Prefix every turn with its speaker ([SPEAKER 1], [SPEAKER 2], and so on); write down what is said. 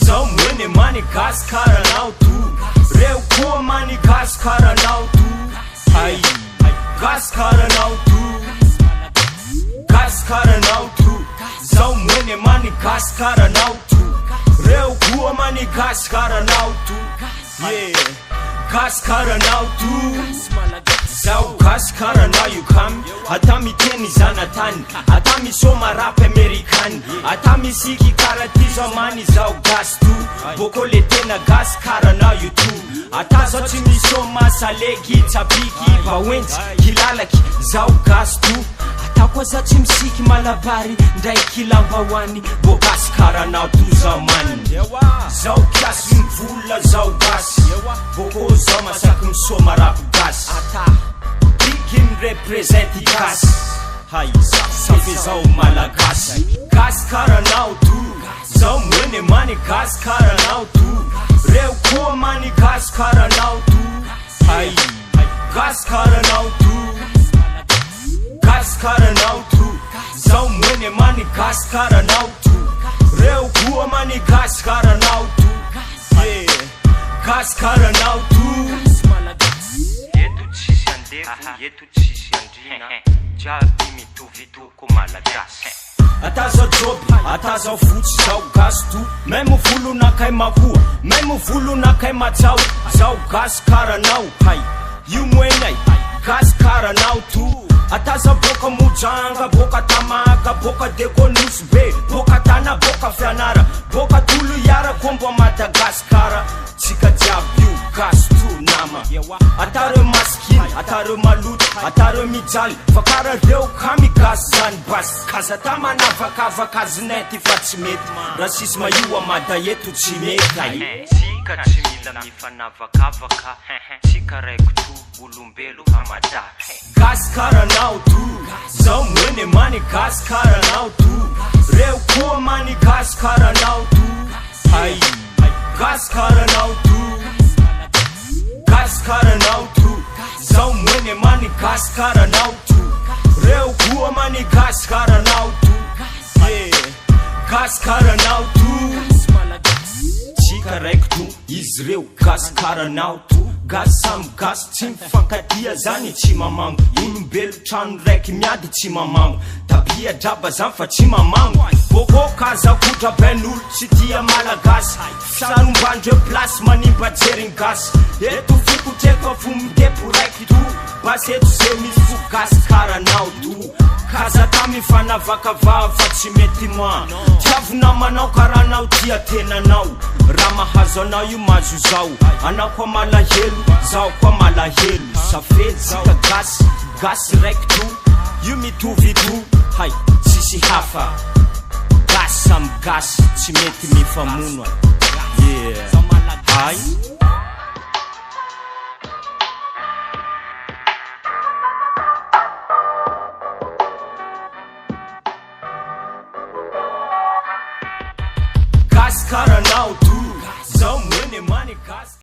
[SPEAKER 1] Zao mwene many gasy karanao to. Reo koa many gasy karanao to. Hay, gasy karanao to. Gasy karanao to. Zao mwene many gasy karanao to. Reo koa many gasy karanao to. Yeah, gasy karanao to. Zaho gasy karanao io kamy. Ata miteny zanatany. Ata misoma rap amerikany. Ata misiky kara ty zao many zaho gasy to. Boko le tena gasy karanao io to. Ata zao tsy misoma salegy tsapiky baoenjy kilalaky zaho gasy to. Ata koa za tsy misiky malabary ndraiky lambahoany bo gasy karanao to zao many. Zaho kiasy mivola zaho gasy. Boko zao masaky misoma rap gasy. Big mi-represent gasy. Hay, safe zao malagasy. Gasy karanao to. Zao mwene many gasy karanao to. Reo koa many gasy karanao to. Hay, gasy karanao to. Gasy karanao to. Zao mwene many gasy karanao to. Reo koa many gasy karanao to. Yeah, gasy karanao to.
[SPEAKER 2] Eto tsisy andevo, eto tsisy andrina, jiaby mitovy toko malagasy.
[SPEAKER 1] Ata zao joby, ata zao fotsy, zao gasy to. Même volonakay makoa, même volonakay matsao. Zao gasy karanao, hay, io moenay, gasy karanao to. Ata zao boka Mojanga, boka Tamaga, boka Dekonosy be, boka Tana, boka Fianara, boka Toliara, kombo Madagasikara. Tsika jiaby io gasy to nama. Atareo masikiny, atareo maloto, atareo mijaly, fa karaha reo kamy gasy zany basy. Kaza manavakavaka azinay ty fa tsy mety. Racisme io amada eto tsy mety ay.
[SPEAKER 2] Tsika tsy mila mifanavakavaka, tsika raiky to olombelo hamada.
[SPEAKER 1] Gasy karanao to. Zao mwene many gasy karanao to. Reo koa many gasy karanao to. Hay, gasy karanao to. Gasy karanao to. Zao mwene many gasy karanao to. Reo koa many gasy karanao to. Yeah, gasy karanao to. Tsika raiky to, izy reo gasy karanao to. Gasy samy gasy tsy mifankatia zany tsy mamango. Olombelo trano raiky miady tsy mamango. Tabia draba zany fa tsy mamango. Boko kazakotra ben'olo tsy tia malagasy. Fisarombandreo plasy manimba jeriny gasy. Eto fokotreko fo mitepo raiky to. Basy eto ze misy fo gasy karanao to. Kaza tamy fanavakavaha fa tsy mety ma. Tiavo namanao karanao tia tenanao. Raha mahazo anao io mahazo zao. Anao koa malahelo, zaho koa malahelo. Safe tsika gasy, gasy raiky to. Io mitovy to, hay tsisy hafa. Gasy samy gasy, tsy mety mifamono. Yeah, hay.